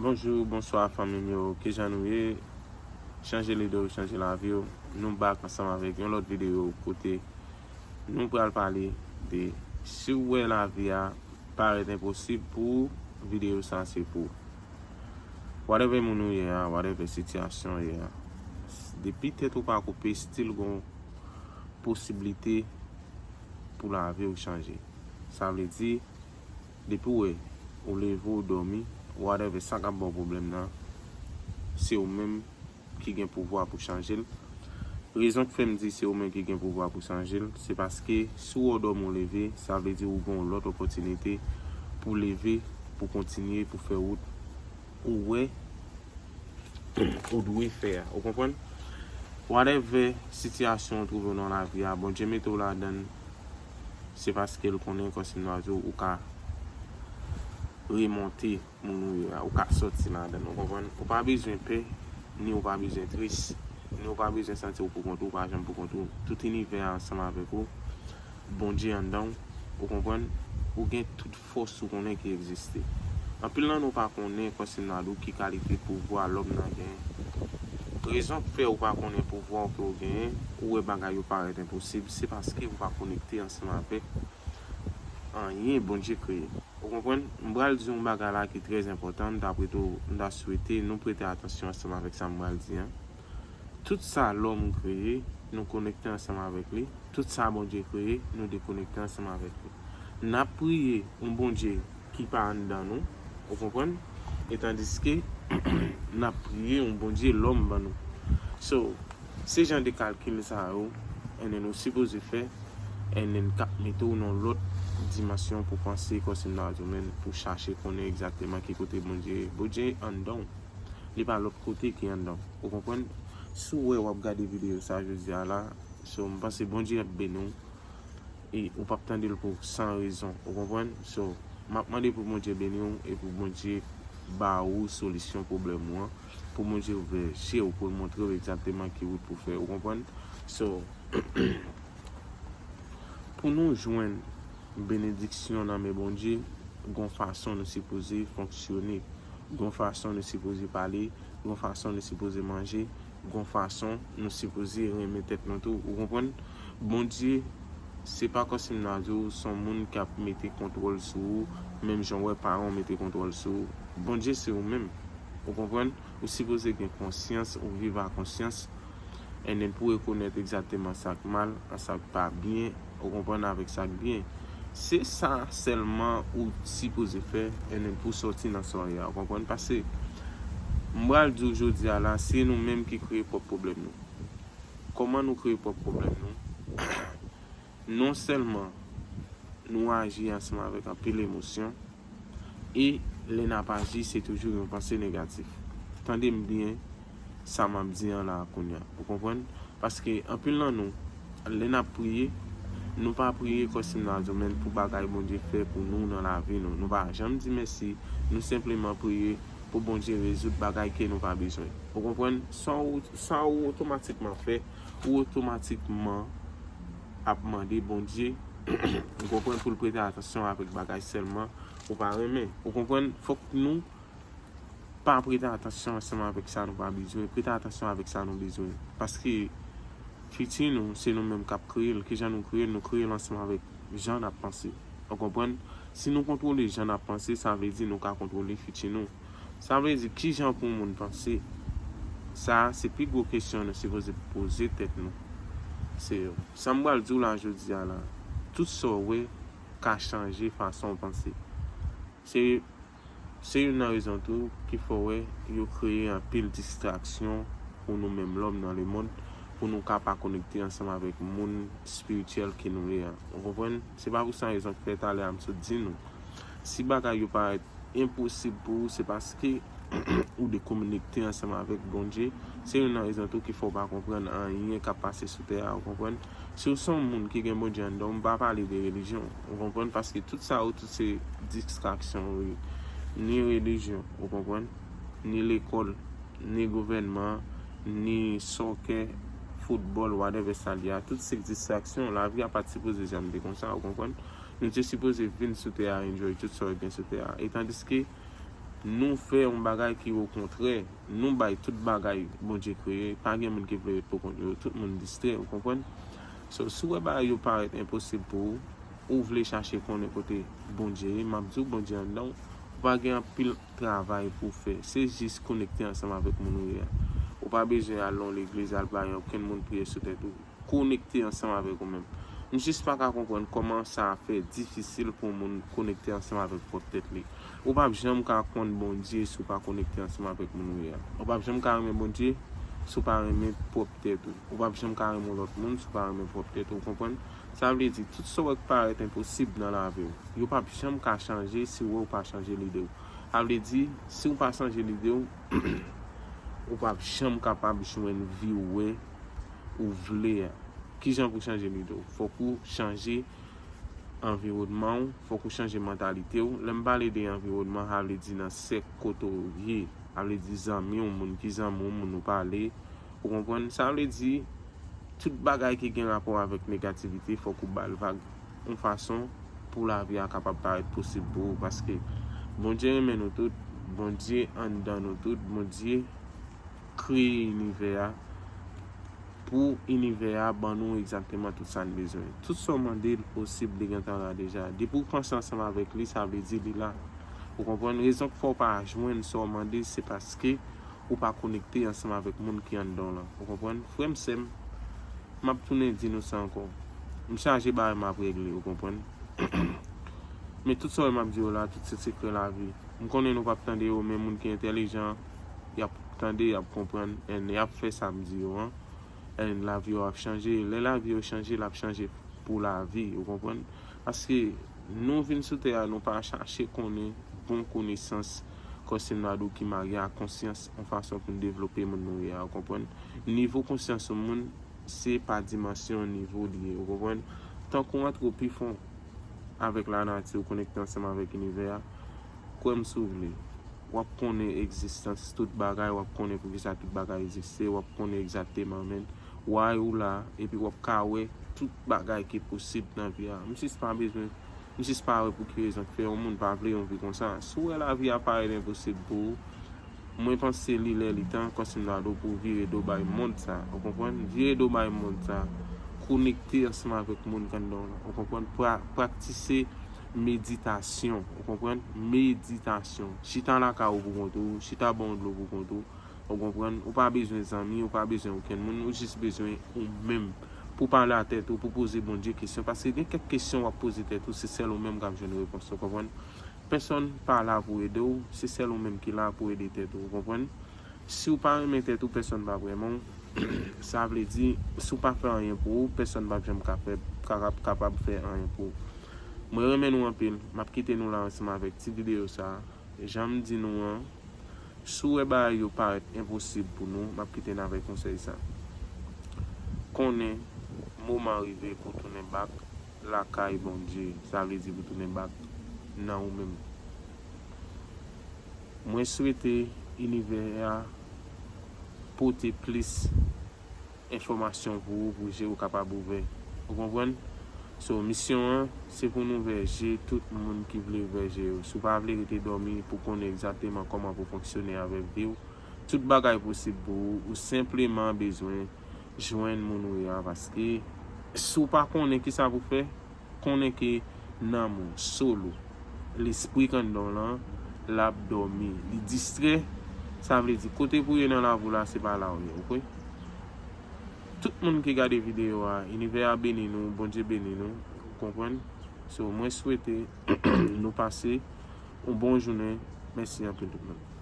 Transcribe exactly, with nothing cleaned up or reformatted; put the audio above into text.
Bonjou, bonswa fanmi m yo, kijan nou ye? Chanje lide w, chanje lavi w. Nou back ansanm avèk yon lòt videyo kote nou pral pale de si w wè lavi a parèt enposib pou ou, videyo sa se pou ou. Whatever moun ou ye a, whatever sitiyasyon ou ye a, depi tèt ou pa koupe, still gon posiblite pou lavi w chanje. Sa vle di, depi w wè ou leve, ou dòmi, whatever sa k ap ba w pwoblèm nan, se ou menm ki gen pouvwa pou chanje l. Rezon k fè m di se ou menm ki gen pouvwa pou chanje l, se paske si w wè w dòmi, ou leve, sa vle di ou gen yon lòt opòtinite pou leve, pou kontinye, pou fè wout ou wè ou dwe fè a. Ou konprann? Whatever sitiyasyon ou twouve w nan lavi a, Bondye mete w ladan l, se paske l konnen kòm si m ta di w, ou ka remonte moun ou ye a, ou ka sòti ladan l, ou konprann? Ou pa bezwen pè, ni ou pa bezwen tris, ni ou pa bezwen santi w poukont ou, ou pa janm poukont ou. Tout inivè a ansanm avèk ou, Bondye anndan w, ou konprann? Ou gen tout fòs ou konnen ki egziste. Anpil nan nou pa konnen, kòm si m ta di w, ki kalite pouvwa lòm nan genyen. Rezon k fè ou pa konnen pouvwa w ke w genyen, ou wè bagay yo parèt enposib, se paske ou pa konekte ansanm avèk anyen Bondye kreye. Ou konprann? M pral di yon bagay la ki trè enpòtan, m ta prete w, m ta swete nou prete atansyon ansanm avèk sa m pral di an. Tout sa lòm kreye, nou konekte ansanm avèk li. Tout sa Bondye kreye, nou dekonekte ansanm avèk li. N ap priye yon Bondye ki pa anndan nou, ou konprann? E tandiske n ap priye yon Bondye lòm ban nou. So, se jan de kalkil sa yo, and then ou sipoze fè, and then k ap mete w nan lòt dimansyon pou panse kòm si m ta di w menm, pou chache konnen egzakteman ki kote Bondye ye. Bondye anndan w. Li pa lòt kote ki anndan w. Ou konprann? Si w wè w ap gade videyo sa jodi a la, so, m panse Bondye ap beni w. E ou p ap tande l pou san rezon. Ou konprann? So, m ap mande pou Bondye beni w e pou Bondye ba ou solisyon pwoblèm ou an. Pou Bondye ouvè je w, pou l montre w egzakteman ki wout pou fè. Ou konprann? So, pou nou jwenn benediksyon nan men Bondye, gon fason nou sipoze fonksyone, gon fason nou sipoze pale, gon fason nou sipoze manje, gon fason nou sipoze renmen tèt nou tou. Ou konprann? Bondye, se pa kòm si m ta di w, se yon moun k ap mete kontwòl sou ou, menm jan w wè paran w mete kontwòl sou ou. Bondye se ou menm. Ou konprann? Ou sipoze gen konsyans, ou viv a konsyans. And then pou rekonèt egzakteman sa k mal, an sa k pa byen, ou konprann, avèk sa k byen. Se sa sèlman ou sipoze fè, and then pou sòti nan sa w ye a, ou konprann? Paske, m pral di w jodi a la, se nou menm ki kreye pwòp pwoblèm nou. Kòman nou kreye pwòp pwoblèm nou? Non sèlman nou aji ansanm avèk anpil emosyon, e lè n ap aji, se toujou yon panse negatif. Tande m byen, sa m ap di an la a kounye a. Ou konprann? Paske anpil nan nou, lè n ap priye, nou pa priye kòm si m ta di w menm pou bagay Bondye fè pou nou nan lavi nou. Nou pa janm di mèsi, nou senpleman priye pou Bondye rezoud bagay ke nou pa bezwen. Ou konprann? Sa w, sa w otomatikman fè, ou otomatikman ap mande Bondye, ou konprann, pou l prete atansyon avèk bagay sèlman ou pa renmen. Ou konprann? Fòk nou pa prete atansyon ansanm avèk sa nou pa bezwen, prete atansyon avèk sa nou bezwen. Paske fiti nou, se nou menm k ap kreye l. Kijan nou kreye l? Nou kreye l ansanm avèk jan n ap panse. Ou konprann? Si nou kontwole jan n ap panse, sa vle di nou ka kontwole fiti nou. Sa vle di, kijan pou yon moun panse? Sa a, se pi gwo kesyon nou sipoze poze tèt nou. Se sa m pral di w la jodi a la. Tout sa w wè ka chanje fason w panse. Se, se youn nan rezon tou ki fè w wè yo kreye anpil distraksyon pou nou menm lòm nan lemonn, pou nou ka pa konekte ansanm avèk moun espirityèl ke nou ye a. Ou konprann? Se pa pou san rezon k fè talè a m sot di nou. Si bagay yo parèt enposib pou ou, se paske ou dekonekte ansanm avèk Bondye. Se youn nan rezon tou ki fè w pa konprann anyen k ap pase sou tè a, ou konprann? Si w se yon moun ki gen Bondye anndan w, m pa pale de relijyon, ou konprann? Paske tout sa yo, tout se distraksyon yo ye. Ni relijyon, ou konprann? Ni lekòl, ni gouvènman, ni soccer, foutbòl, whatever sa l ye a, tout se distraksyon. Lavi a pa t sipoze janm te konsa, ou konprann? Nou te sipoze vin sou tè a, enjoy tout sa w gen sou tè a. E tandiske nou fè yon bagay ki okontrè, nou bay tout bagay Bondye kreye, pa gen moun ki vle ret pou kont yo, tout moun distrè, ou konprann? So, si w wè bagay yo parèt enposib pou ou, ou vle chache konnen kote Bondye ye, m ap di w Bondye anndan w, ou pa gen anpil travay pou w fè, se jis konekte ansanm avèk moun ou ye a. Ou pa bezwen al nan yon legliz, al bay okenn moun priye sou tèt ou. Konekte ansanm avèk ou menm. M jis pa ka konprann kòman sa fè difisil pou moun konekte ansanm avèk pwòp tèt li. Ou p ap janm ka konn Bondye si w pa konekte ansanm avèk moun ou ye a. Ou p ap janm ka renmen Bondye si w pa renmen pwòp tèt ou. Ou p ap janm ka renmen lòt moun si w pa renmen pwòp tèt ou, ou konprann? Sa vle di, tout sa w wè k parèt enposib nan lavi w, yo p ap janm ka chanje si w wè w pa chanje lide w. Sa vle di, si w pa chanje lide w, ou p ap janm kapab jwenn vi w wè ou vle a. Kijan pou chanje lide w? Fòk ou chanje anviwònman w, fòk ou chanje mantalite w. Lè m pale de anviwònman, sa vle di nan sèk kote w ye. Sa vle di zanmi w, moun ki zanmi w, moun ou pale. Ou konprann? Sa vle di tout bagay ki gen rapò avèk negativite, fòk ou ba l vag yon fason pou lavi a kapab parèt posib pou ou. Paske Bondye renmen nou tout, Bondye anndan nou tout, Bondye kreye inivè a pou inivè a ban nou egzakteman tout sa n bezwen. Tout sa w mande l posib, li gentan la deja. Depi w panse ansanm avèk li, sa vle di li la. Ou konprann? Rezon k fè w pa jwenn sa w mande, se paske ou pa konekte ansanm avèk moun ki anndan w lan. Ou konprann? Frè m, sè m, m ap tounen di nou sa ankò. M chaje bagay m ap regle, ou konprann? Men tout sa w wè m ap di yo la, tout se sekrè lavi. M konnen nou p ap tande yo, men moun ki entèlijan, y ap tande, y ap konprann, and y ap fè sa m di yo an. And lavi yo ap chanje. Lè lavi yo chanje, l ap chanje pou lavi, ou konprann? Paske nou vin sou tè a, nou pa chache konnen bon konesans, kòm si m ta di w, ki marye ak konsyans, yon fason pou n devlope moun nou ye a, ou konprann? Nivo konsyans yon moun, se pa dimansyon nivo li ye, ou konprann? Tank ou antre w pi fon avèk lanati, ou konekte ansanm avèk inivè a, kwè m si w vle, w ap konnen egzistans tout bagay, w ap konnen poukisa tout bagay egziste, w ap konnen egzakteman, men, why ou la, epi w ap ka wè tout bagay ki posib nan vi a. M jis pa bezwen, m jis pa wè pou ki rezon k fè yon moun pa vle yon vi konsa. Si w wè lavi a parèt enposib pou ou, mwen panse li lè li tan, kòm si m ta di w, pou w vire do bay mond sa, ou konprann? Vire do bay mond sa, konekte ansanm avèk moun k anndan w lan, ou konprann? Pra-, praktise meditasyon, ou konprann? Meditasyon. Chita lakay ou pou kont ou, chita bò yon dlo pou kont ou, ou konprann? Ou pa bezwen zanmi, ou pa bezwen okenn moun, ou jis bezwen ou menm. Pou pale a tèt ou, pou poze Bondye kesyon, paske gen kèk kesyon w ap poze tèt ou, se sèl ou menm k ap jwenn repons, ou konprann? Pèsonn pa la pou ede w, se sèl ou menm ki la pou ede tèt ou, ou konprann? Si w pa renmen tèt ou, pèsonn p ap renmen w. Sa vle di, si w pa fè anyen pou ou, pèsonn p ap janm ka fè, ka, kapab fè anyen pou ou. Mwen renmen nou anpil. M ap kite nou la ansanm avèk ti videyo sa a. Jan m di nou an, si w wè bagay yo parèt enposib pou nou, m ap kite n avèk konsèy sa. Konnen moman rive pou tounen bak lakay Bondye, sa vle di pou tounen bak nan ou menm. Mwen swete inivè a pote plis enfòmasyon pou ou, pou je ou kapab ouvè. Ou konprann? So, misyon an, se pou n ouvè je tout moun ki vle ouvè je yo. Si w pa vle rete dòmi pou konnen egzakteman kòman pou fonksyone avèk vi w, tout bagay posib pou ou, ou senpleman bezwen jwenn moun ou ye a, paske si w pa konnen kisa pou fè, konnen ke nanm ou, soul ou, lespri k anndan w lan, l ap dòmi, li distrè, sa vle di kote pou w ye nan lavi w la, se pa la w ye, oke? Tout moun ki gade videyo a, inivè a beni nou, Bondye beni nou, ou konprann? So, mwen swete nou pase yon bon jounen. Mèsi anpil tout moun.